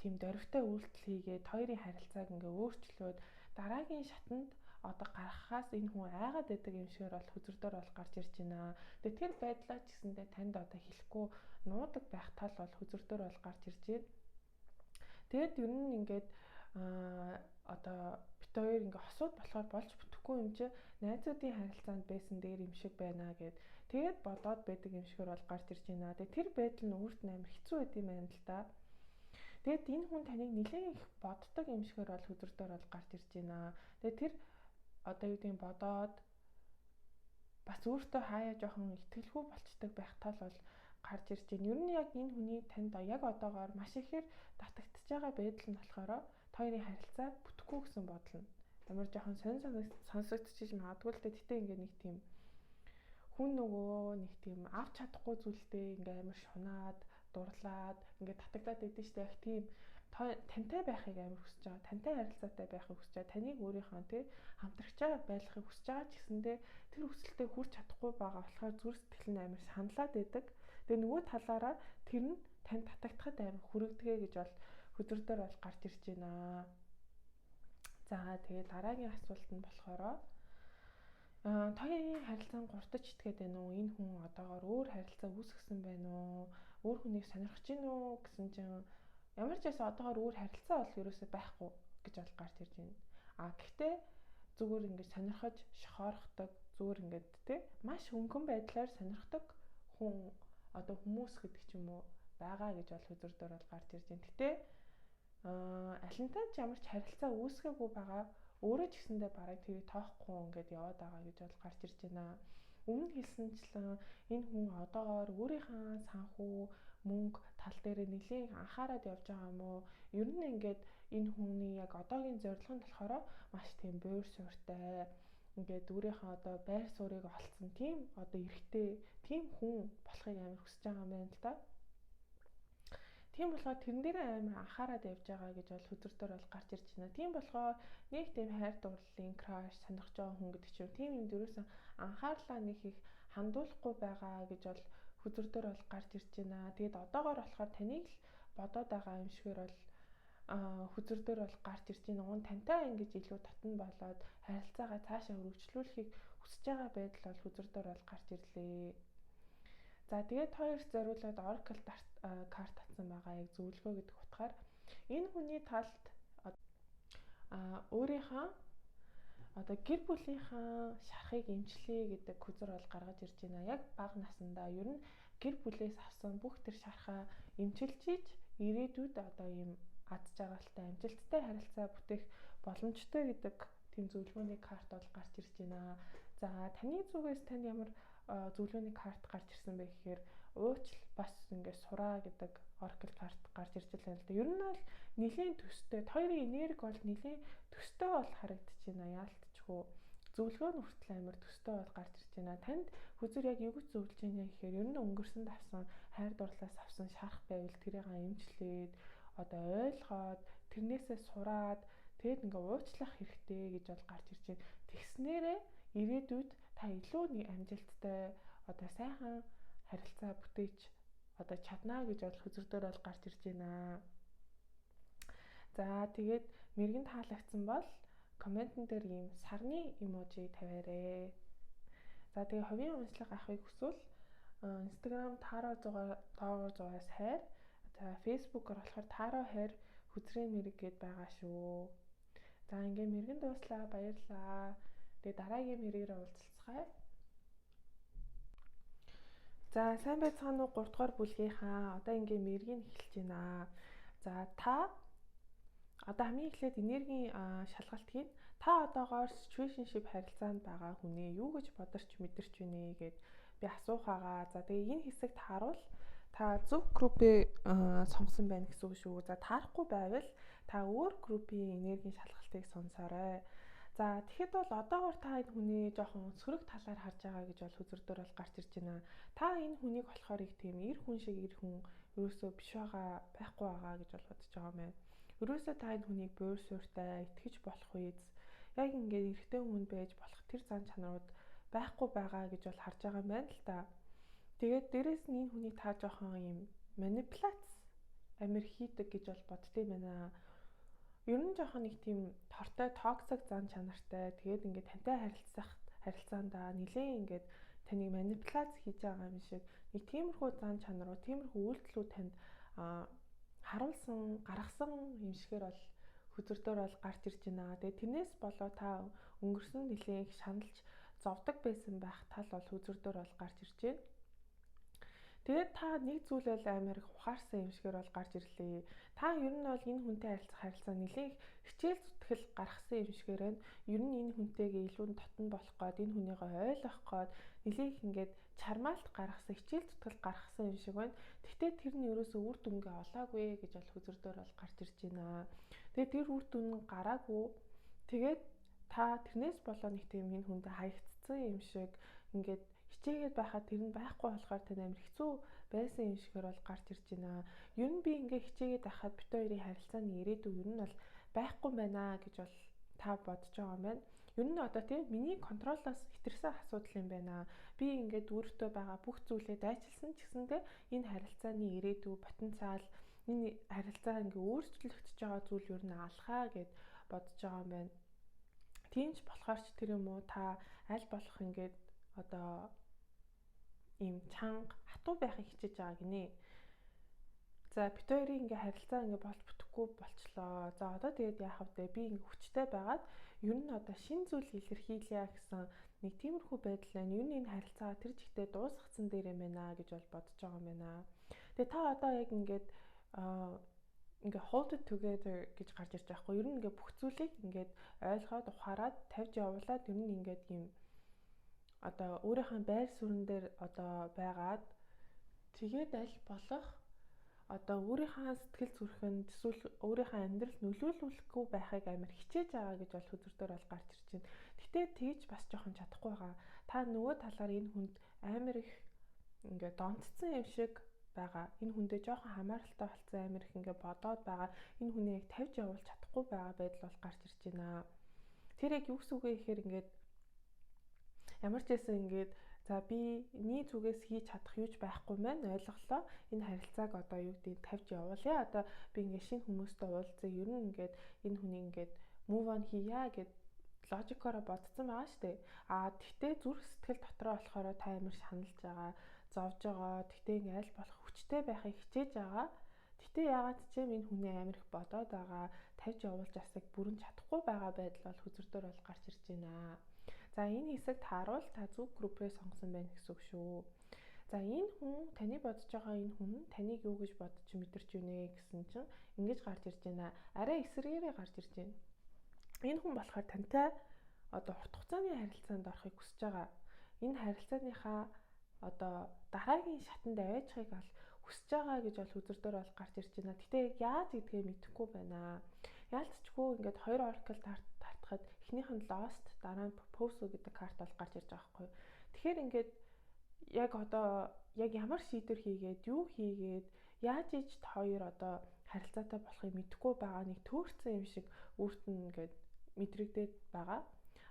A: тийм дөрвтэй үйлдэл хийгээд хоёрын харилцааг ингээ өөрчлөөд дараагийн шатанд одоо гаргахаас энэ хүн айгаад байдаг юм шигээр бол хөзөр дээр бол гарч ирж байна. Тэгээ тэр байдлаа ч гэсэндээ танд одоо хэлэхгүй нуудаг байх тал бол хөзөр дээр бол гарч ирж байна. Тэгээд ер нь ингээд одоо бит хоёр ингээ хосууд болохоор болж бүтэхгүй юм чи найзуудын харилцаанд байсан дээр юм шиг байна гэд тэгээд бодоод байдаг юм шигээр бол гарч ирж байна. Тэгээд тэр байдал нь өөрт нь амар хэцүү байд юм байна л да. Тэгээд энэ хүн таныг нэлээд их боддог юм шигээр бол хөзөр дээр бол гарч ирж байна. Тэгээд тэр одоо юу гэдэг бодоод бас өөртөө хаяа жоохон итгэлгүй болчдөг байх тал бол гарч ирж байна. Ер нь яг энэ хүний танд яг одоогоор маш ихээр татагдчихж байгаа байдал нь болохоор хоёрын харилцаа бүтэхгүй гэсэн бодол нь амар жоохон сонь сонсогдчихж магадгүй л дээ. Гэтэ ингээ нэг тийм хүн нөгөө нэг тийм авч чадахгүй зүйлтэй ингээ амар шунаад дурлаад ингээ татагдаад байдэн штэ. Яг тийм тантай байхыг амар хүсэж байгаа. Тантай харилцаатай байхыг хүсэж байгаа. Таныг өөрийнхөө тий хамтрагчаа байлгахыг хүсэж байгаа ч гэсэндээ тэр хүсэлтэд хүрч чадахгүй байгаа болохоор зүрх сэтгэл нь амар саналаад байдаг. Тэгээ нөгөө талаараа тэр нь танд татагдахад амар хүрэгдэгэ гэж бол хөзөр дээр бол гарч ирж байна. За тэгээ дараагийн асуулт нь болохоор хоёрын харилцаа нь гуртаж итгээд байна уу? Энэ хүн одоогоор өөр харилцаа үүсгэсэн байна уу? Өөр хүнийг сонирхож гин үү гэсэн чинь ямар ч байсан одоогоор өөр харилцаа бол ерөөсөө байхгүй гэж бол гарч ирж байна. А гэхдээ зүгээр ингэж сонирхож шохоорхдаг, зүгээр ингээд тэ маш хөнгөн байдлаар сонирхдаг хүн одоо хүмүүс гэдэг ч юм уу байгаа гэж бол хөзөр дээр бол гарч ирж байна. Гэтэ алинтай ч ямар ч харилцаа үүсгээгүй байгаа. Өөрөө ч гэсэндээ бараг тэрийг тоохгүй ингээд яваад байгаа гэж бол гарч ирж байна. Өмнө хэлсэнчлэн энэ хүн одоогоор өөрийнхөө санхүү, мөнгө тал дээр нэлээд анхаарад явж байгаа юм уу? Ер нь ингээд энэ хүний яг одоогийн зорилго нь болохоор маш тийм буур суурьтай, ингээд өөрийнхөө одоо байр суурийг олцсон тийм одоо эрэгтэй, тийм хүн болохыг амар хүсэж байгаа юм байна л да. Тийм болохоор тэрэн дээр амар анхаарад явж байгаа гэж бол хөзөр дээр бол гарч ирж байна. Тийм болохоор нэг тийм хайр дурлалын краш, сонирхож байгаа хүн гэдэг чинь тийм юм дөрөөсөн анхаарлаа нэг их хандуулахгүй байгаа гэж бол хөзөр дээр бол гарч ирж байна. Тэгээд одоогоор болохоор таныг л бодоод байгаа юм шигээр бол хөзөр дээр бол гарч ирж байна. Уг нь тантай ингэж илүү татан болоод харилцаагаа цаашаа өргөжлүүлэхийг хүсэж байгаа байдал бол хөзөр дээр бол гарч ирлээ. За тэгээд хоёрт зориулаад Oracle карт татсан байгаа, яг зөвлөгөө гэдэг утгаар энэ хүний талд өөрийнхөө одоо гэр бүлийнхаа шарахыг эмчлэе гэдэг хөзөр бол гаргаж ирж байна. Яг бага насндаа ер нь гэр бүлээс авсан бүх тэр шархаа эмчилж иж ирээдүйд одоо ийм ад жаргалтай, амжилттай харилцаа бүтээх боломжтой гэдэг тийм зөвлөгөөний карт бол гарч ирж байна. За таны зүгээс танд ямар зөвлөгөөний карт гарч ирсэн бэ гэхээр уучлал бас ингээд сураа гэдэг Oracle карт гарч ирж байна л да. Ер нь бол нэлийн төстэй, хоёрын энерги бол нэлийн төстэй бол харагдаж байна. Яалтчгүй зөвлөгөө нь хүртэл амар төстэй бол гарч ирж байна. Танд хөзөр яг юу гэж зөвлөж байна гэхээр ер нь өнгөрсөнд авсан хайр дурлалаас авсан шарах байвал тэрийг эмчлээд одоо ойлгоод тэрнээсээ сураад тэгээд ингээ уучлах хэрэгтэй гэж бол гарч ирж байна. Тэгснээрээ ирээдүйд та илүү нэг амжилттай одоо сайхан харилцаа бүтээж одоо чаднаа гэж бол хөзөр дээр бол гарч ирж байна. За тэгээд мэрэгэн таалагдсан бол комментэн дээр ийм сарны эможи тавиарэй. За тэгээ хувийн уншлага авахыг хүсвэл Instagram Taro 100-аас хайр, за Facebook-оор болохоор Taro хайр хөзрийн мэрэг гэд байгаа шүү. За ингээ мэрэгэн дууслаа, баярлалаа. Тэгээ дараагийн мэрэгээр уулзалцгаая. За сайн байцгаана уу, 3 дугаар бүлгийнхаа одоо ингээ мэргийг эхэлж байна. За та одоо хамгийн эхлээд энергийн шалгалт хийн. Та одоогоор situationship харилцаанд байгаа хүнээ юу гэж бодорч мэдэрч байна гэд би асуухагаа. За тэгээ энэ хэсэгт харуул та зөв группээ сонгосон байна гэсэн үг шүү. За таарахгүй байвал та өөр группийн энергийн шалгалтыг сонсоорой. За тэгэхэд бол одоогоор та энэ хүний жоохон сөрөг талаар харж байгаа гэж бол хөзөр дээр бол гарч ирж байна. Та энэ хүнийг болохоор их тийм эр хүн шиг эр хүн ерөөсөө биш байгаа, байхгүй байгаа гэж бол бодож байгаа юм байна. Ерөөсөө та энэ хүнийг буур суурьтай, итгэж болох үез яг ингээд эрэгтэй хүн байж болох тэр зан чанарууд байхгүй байгаа гэж бол харж байгаа юм байна л та. Тэгээд дээрэс нь энэ хүнийг та жоохон юм манипуляц амир хийдэг гэж бол боддгийм байна. Ер нь жоохон нэг тийм тортой, токсик зан чанартай. Тэгээд ингээд тантай харилцаандаа нэлээд ингээд таныг манипуляц хийж байгаа юм шиг нэг тиймэрхүү зан чанаруу, тиймэрхүү үйлдэлүүд танд харуулсан, гаргасан юм шигээр бол хөзөр дээр бол гарч ирж байна. Тэгээд тэрнээс болоо та өнгөрсөн нэлээд их шаналж зовдөг байсан байх тал бол хөзөр дээр бол гарч ирж байна. Тэгээд та нэг зүйлэл амар их ухаарсан юм шигээр бол гарч ирлээ. Та ер нь бол энэ хүнтэй харилцах харилцаа нэлээд хичээл зүтгэл гаргасан юм шигээр байна. Ер нь энэ хүнтэйгээ илүү дотн болох гээд, энэ хүнийгээ ойлгох гээд нэлээд их ингээд чармаалт гаргасан, хичээл зүтгэл гаргасан юм шиг байна. Гэхдээ тэр нь ерөөсөө үр дүнгээ олоогүй гэж бол хөзөр дээр бол гарч ирж байна. Тэгээд тэр үр дүн нь гараагүй. Тэгээд та тэрнээс болоо нэг тийм энэ хүнтэй хаягдцсан юм шиг ингээд хичээгээд байхад тэр нь байхгүй болохоор тань амар хэцүү байсан юм шигээр бол гарч ирж байна. Ер нь би ингээ хичээгээд байхад бит хоёрын харилцааны ирээдүй ер нь бол байхгүй байна гэж бол та бодож байгаа юм байна. Ер нь одоо тийм миний контролоос хэтэрсэн асуудал юм байна. Би ингээд өөртөө байгаа бүх зүйлээ дайчилсан ч гэсэндээ энэ харилцааны ирээдүй потенциал, энэ харилцаа ингээ өөрчлөгдөж байгаа зүйл ер нь алхаа гэд бодож байгаа юм байна. Тийм ч болохоор ч тэр юм уу та аль болох ингээд одоо ийм чанга хатуу байхыг хичээж байгаа гинэ. За бит хоёрын ингээ харилцаа ингээ болж бүтэхгүй болчлоо. За одоо тэгээд яах вэ? Би ингээ хүчтэй байгаад ер нь одоо шин зүйл илэрхийлье гэсэн нэг тиймэрхүү байдал байна. Ер нь энэ харилцаа тэр чигтээ дуусгацсан дээр юм байна гэж бол бодож байгаа юм байна. Тэгээ та одоо яг ингээд ингээ hold it together гэж гарч ирж байгаа хгүй. Ер нь ингээ бүх зүйлийг ингээд ойлгоод ухаарад тавьж явуулаад ер нь ингээд ийм одоо өөрийнхөө байр суурин дээр одоо байгаад тэгээд аль болох одоо өөрийнхөө сэтгэл зүрхэнд эсвэл өөрийнхөө амьдралд нөлөөлүүлэхгүй байхыг амар хичээж байгаа гэж бол хөзөр дээр бол гарч ирж байна. Гэтэ тэгж бас жоохон чадахгүй байгаа. Та нөгөө талаар энэ хүнд амар их ингээ донтцсон юм шиг байгаа. Энэ хүндээ жоохон хамааралтай болсон амар их ингээ бодоод байгаа. Энэ хүнийг яг тавьж явуулж чадахгүй байгаа байдал бол гарч ирж байна. Тэр яг юу гэсэн үг вэ гэхээр ингээд ямар ч байсан ингээд за биний зүгээс хийж чадах юуч байхгүй маань ойлголоо. Энэ харилцааг одоо юу гэдэг тавьж явуулъя. Одоо би ингээд шинэ хүмүүстэй уулзъя. Ер нь ингээд энэ хүнийг ингээд move on хийя гэд логикороо бодсон байгаа шүү дээ. А тэгтээ зүрх сэтгэл дотроо болохоор та амар шаналж байгаа, зовж байгаа. Тэгтээ ингээ аль болох хүчтэй байхыг хичээж байгаа. Тэгтээ яагаад ч юм энэ хүнээ амар их бодоод байгаа, тавьж явуулж асыг бүрэн чадахгүй байгаа байдал бол хөзөр дээр бол гарч ирж байна. За энэ хэсэг тааруул та зөв группээ сонгосон байна гэсэн үг шүү. За энэ хүн таны бодож байгаа энэ хүн таныг юу гэж бодож мэдэрч байна гэсэн чинь ингэж гарч ирж байна. Арай эсрэгээрээ гарч ирж байна. Энэ хүн болохоор тантай одоо урт хугацааны харилцаанд орохыг хүсэж байгаа. Энэ харилцааныхаа одоо дараагийн шатанд аваачихыг бол хүсэж байгаа гэж бол хөзөр дээр бол гарч ирж байна. Гэтэ яг яаж гэдгээ мэдэхгүй байна. Яалтчгүй ингээд хоёр oracle тартахад эхнийх нь lost, дараа нь propose гэдэг карт бол гарч ирж байгаа байхгүй юу. Тэгэхээр ингээд яг одоо яг ямар шийдвэр хийгээд, юу хийгээд, яаж иж хоёр одоо харилцаатай болохыг мэдэхгүй байгаа нэг төөрцөн юм шиг өөрт нь ингээд мэдрэгдээд байгаа.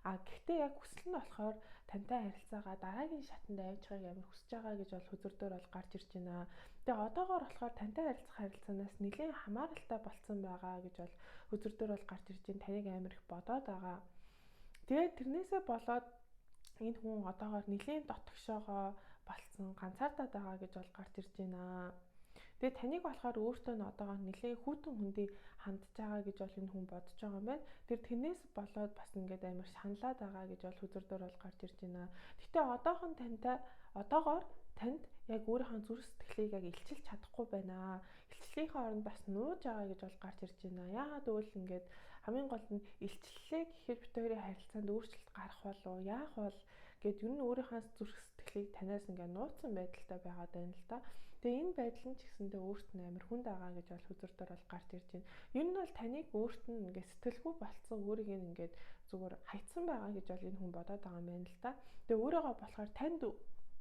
A: А гэхдээ яг хүсэл нь болохоор тантай харилцаагаа дараагийн шатанд авчихыг амар хүсэж байгаа гэж бол хөзөр дээр бол гарч ирж байна. Тэгээ одоогоор болохоор тантай харилцах харилцаанаас нэлээд хамааралтай болцсон байгаа гэж бол хөзөр дээр бол гарч ирж байна. Таныг амар их бодоод байгаа. Тэгээд тэрнээсээ болоод энэ хүн одоогоор нэлээд дотгошоогоо болцсон, ганцаардаад байгаа гэж бол гарч ирж байна. Тэгээ таныг болохоор өөртөө нь одоогоор нэлээд хүйтэн хүндий хандж байгаа гэж бол энэ хүн бодож байгаа юм байна. Тэр тэрнээс болоод бас ингээд амар шаналаад байгаа гэж бол хөзөр дээр бол гарч ирж байна. Гэтэ одоохон тантай одоогоор танд яг өөрийнхөө зүрх сэтгэлийг яг илчилж чадахгүй байна. Илчлэлийнхээ оронд бас нууж байгаа гэж бол гарч ирж байна. Яагаад гэвэл ингээд хамгийн гол нь илчлэлээ гэхээр бид хоёрын харилцаанд өөрчлөлт гарах болов яах бол гэд ер нь өөрийнхөө зүрх сэтгэлийг танаас ингээд нууцсан байдалтай байгаад байна л да. Тэгээ энэ байдал нь ч гэсэндээ өөрт нь амар хүнд байгаа гэж бол хөзөр дээр бол гарч ирж байна. Ер нь бол таныг өөрт нь ингээд сэтгэлгүй болцсон, өөрийг нь ингээд зүгээр хайцсан байгаа гэж бол энэ хүн бодоод байгаа юм байна л да. Тэгээ өөрийгөө болохоор танд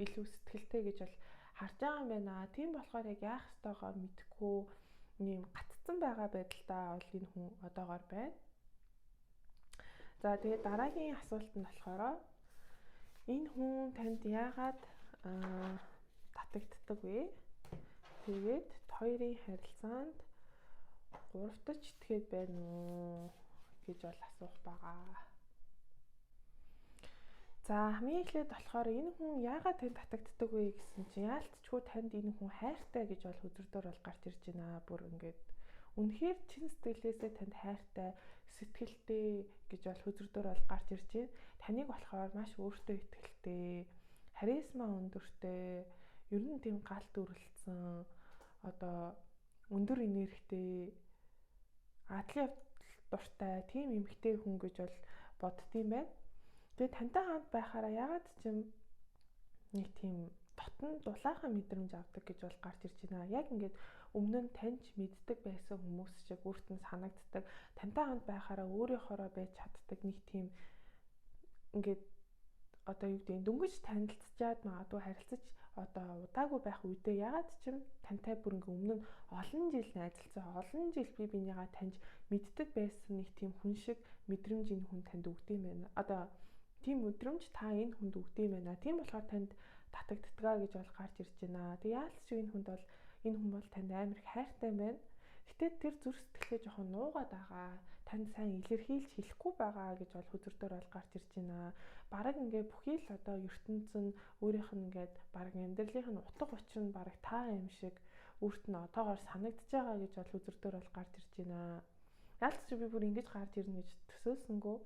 A: илүү сэтгэлтэй гэж бол харж байгаа юм байна. Тийм болохоор яг яах ёстойгоо мэдэхгүй юм гатцсан байгаа байдалтай бол энэ хүн одоогоор байна. За тэгээ дараагийн асуулт нь болохоор энэ хүн танд яагаад татагддаг вэ? Тэгээд хоёрын харилцаанд гуравтаж итгээд байна уу гэж бол асуух байгаа. За хамгийн эхлээд болохоор энэ хүн яагаад танд татагддаг вэ гэсэн чинь яалтчгүй танд энэ хүн хайртай гэж бол хөзөр дээр бол гарч ирж байна. Бүр ингээд үнэхээр чин сэтгэлээсээ танд хайртай, сэтгэлтэй гэж бол хөзөр дээр бол гарч ирж байна. Таныг болохоор маш өөртөө итгэлтэй, харизма өндөртэй, ер нь тийм галт дүрлэлсэн, одоо өндөр энергитэй, адлын явдал дуртай тийм эмэгтэй хүн гэж бол боддгийм байна. Тэгээ тантай хамт байхаараа ягаад ч юм нэг тийм дотн дулаахан мэдрэмж авдаг гэж бол гарч ирж байна. Яг ингээд өмнө нь таньж мэддэг байсан хүмүүс шиг өөрт нь санагддаг. Тантай хамт байхаараа өөрийнхоороо байж чаддаг нэг тийм ингээд одоо юу гэдэг дөнгөж танилцчаад магадгүй харилцаж одоо удаагүй байх үедээ ягаад ч юм тантай бүр ингээ өмнө нь олон жил найзалцсан, олон жил би бинийгаа таньж мэддэг байсан нэг тийм хүн шиг мэдрэмж энэ хүн танд өгдөг юм байна. Одоо тийм мэдрэмж та энэ хүнд өгдөг юм байна. Тийм болохоор танд татагддгаа гэж бол гарч ирж байна. Тэг яалт ч энэ хүнд бол энэ хүн бол танд амар их хайртай байна. Гэтэ тэр зүрх сэтгэлээ жоохон нуугаад байгаа. Танд сайн илэрхийлж хэлэхгүй байгаа гэж бол хөзөр дээр бол гарч ирж байна. Бараг ингээ бүхий л одоо ертөнц нь өөрийнх нь ингээд бараг амьдралынх нь утга учир нь бараг та юм шиг өөрт нь одоогоор санагдаж байгаа гэж бол хөзөр дээр бол гарч ирж байна. Яалт ч би бүр ингэж гарч ирнэ гэж төсөөлсөнгөө.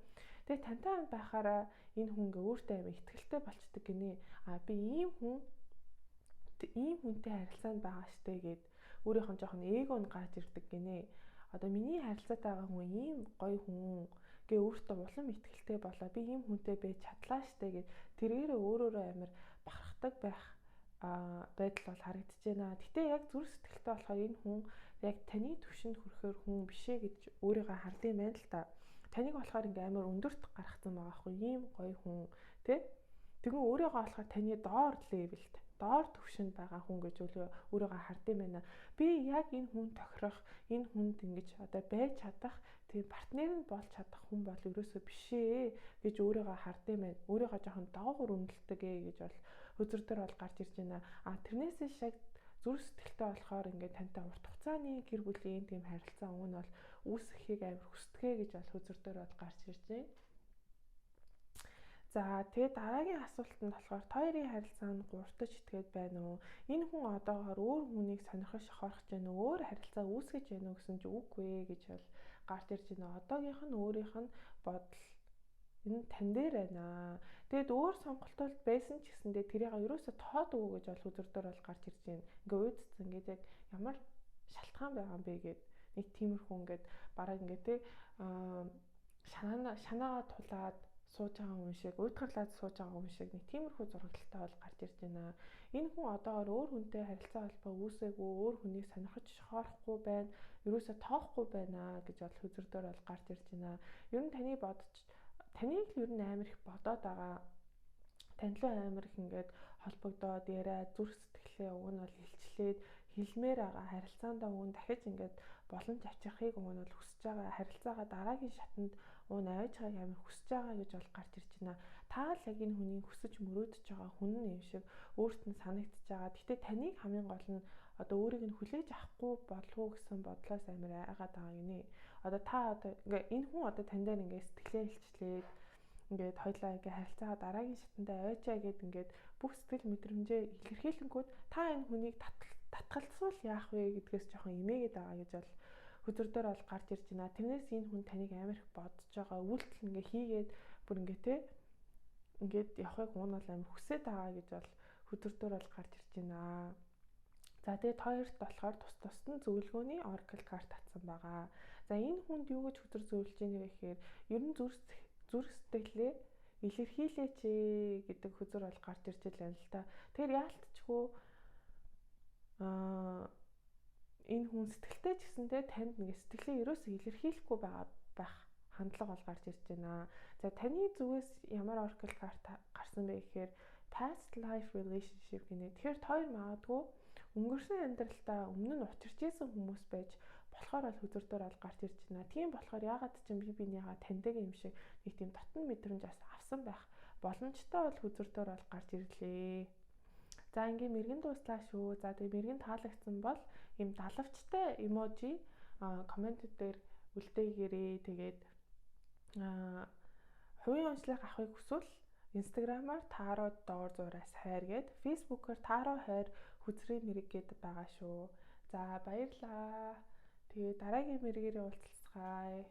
A: Тэгээ тантай хамт байхаараа энэ хүн ингээ өөртөө амар ихтгэлтэй болчдөг гинэ. А би ийм хүн ийм хүнтэй харилцаанд байгаа штэ гэд өөрийнх нь жоохон эго нь гарч ирдэг гинэ. Одоо миний харилцаатай байгаа хүн ийм гоё хүн гэ өөртөө улам ихтгэлтэй болоо би ийм хүнтэй байж чадлаа штэ гэд тэргээрээ өөрөөрөө амар бахархдаг байх байдал бол харагдаж байна. Гэтэ яг зүрх сэтгэлтэй болохоор энэ хүн яг таны түвшинд хүрэхээр хүн биш ээ гэж өөрийгөө хардсан юм байна л та. Таныг болохоор ингээ амар өндөрт гаргацсан байгаа хгүй, ийм гоё хүн тий. Тэгвэл өөрийгөө болохоор таны доор level д, доор түвшинд байгаа хүн гэж өөрийгөө хардсан байна. Би яг энэ хүн тохирох, энэ хүнд ингэж одоо байж чадах, тийм партнер нь болж чадах хүн бол ерөөсөө биш ээ гэж өөрийгөө хардсан байна. Өөрийгөө жоохон доогуур үнэлдэг ээ гэж бол хөзөр дээр бол гарч ирж байна. А тэрнээс шиг зүрх сэтгэлтэй болохоор ингээд тантай урт хугацааны гэр бүлийн тийм харилцаа уг нь бол үүсгэхийг амар хүсдэгэ гэж бол хөзөр дээр бол гарч ирж байна. За, тэгээд дараагийн асуулт нь болохоор та хоёрын харилцаа нь гуртаж итгээд байна уу? Энэ хүн одоогоор өөр хүнийг сонирхож шохорох гэж байна уу? Өөр харилцаа үүсгэж байна уу гэсэн чи үгүй ээ гэж бол гарч ирж байна. Одоогийнх нь өөрийнх нь бодол энэ тань дээр байна. Тэгээд өөр сонголтууд байсан ч гэсэндээ тэрийг ерөөсө тоодгүй гэж бол хөзөр дээр бол гарч ирж байна. Ингээ уйдцсан, ингээд яг ямар шалтгаан байгаа юм бэ гэд нэг тиймэрхүү ингээд бараг ингээд те шанаагаа тулаад сууж байгаа хүн шиг, уйдгарлаад сууж байгаа хүн шиг нэг тиймэрхүү зураглалтай бол гарч ирж байна. Энэ хүн одоогоор өөр хүнтэй харилцаа холбоо үүсээгүй, өөр хүнийг сонирхож шохорохгүй байна, ерөөсө тоохгүй байна гэж бол хөзөр дээр бол гарч ирж байна. Ер нь таны бодож, таныг л ер нь амар их бодоод байгаа. Тань руу амар их ингээд холбогдоод яриа, зүрх сэтгэлээ уг нь бол илчлээд хэлмээр байгаа, харилцаандаа уг нь дахиж ингээд боломж авчрахыг уг нь бол хүсэж байгаа, харилцаагаа дараагийн шатанд уг нь аваач байгааг амар хүсэж байгаа гэж бол гарч ирж байна. Та л яг энэ хүнийг хүсэж мөрөөдөж байгаа хүн юм шиг өөрт нь санагдчихж байгаа. Гэтэ таныг хамгийн гол нь одоо өөрийг нь хүлээж авахгүй болов уу гэсэн бодлоос амар айгаад байгаа гинэ. Одоо та одоо ингээ энэ хүн одоо тань дээр ингээ сэтгэлээ илчлээд ингээд хоёлаа ингээ харилцаагаа дараагийн шатанд аваачаа гэд ингээд бүх сэтгэл мэдрэмжээ илэрхийлэнгүүд та энэ хүнийг татгалцвал яах вэ гэдгээс жоохон имээгээд байгаа гэж бол хөзөр дээр бол гарч ирж байна. Тэрнээс энэ хүн таныг амар их бодож байгаа, үйлдэл ингээ хийгээд бүр ингээ те ингээд явахыг уун бол амар хүсээд байгаа гэж бол хөзөр дээр бол гарч ирж байна. За, тэгээд хоёрт болохоор тус тусад нь зөвлөгөөний oracle карт татсан байгаа. За, энэ хүнд юу гэж хөзөр зөвлөж ийнэ вэ гэхээр ер нь зүрх сэтгэлээ илэрхийлээч гэдэг хөзөр бол гарч ирж байна л та. Тэгэхээр яалтчгүй энэ хүн сэтгэлтэй ч гэсэндээ танд нэг сэтгэлээ ерөөсөө илэрхийлэхгүй байгаа байх хандлага бол гарч ирж байна. За, таны зүгээс ямар oracle карт гарсан бэ гэхээр past life relationship гинэ. Тэгэхээр хоёр магадгүй өнгөрсөн амьдралдаа өмнө нь учирч исэн хүмүүс байж болохоор бол хөзөр дээр бол гарч ирж байна. Тийм болохоор яагаад ч юм би бинийгаа таньдаг юм шиг нэг тийм дотн мэдрэмж бас авсан байх боломжтой бол хөзөр дээр бол гарч ирлээ. За, ингийн мэргэн дууслаа шүү. За, тэгээ мэргэн таалагдсан бол ийм далавчтай emoji comment дээр үлдээгээрээ. Тэгээд хувийн онцлог авахыг хүсвэл Instagram-аар tarot_хайр гээд, Facebook-оор Таро хайр хөзрийн мэрэг гээд байгаа шүү. За, баярлаа. Тэгээ дараагийн мэрэгээрээ уулзцгаая.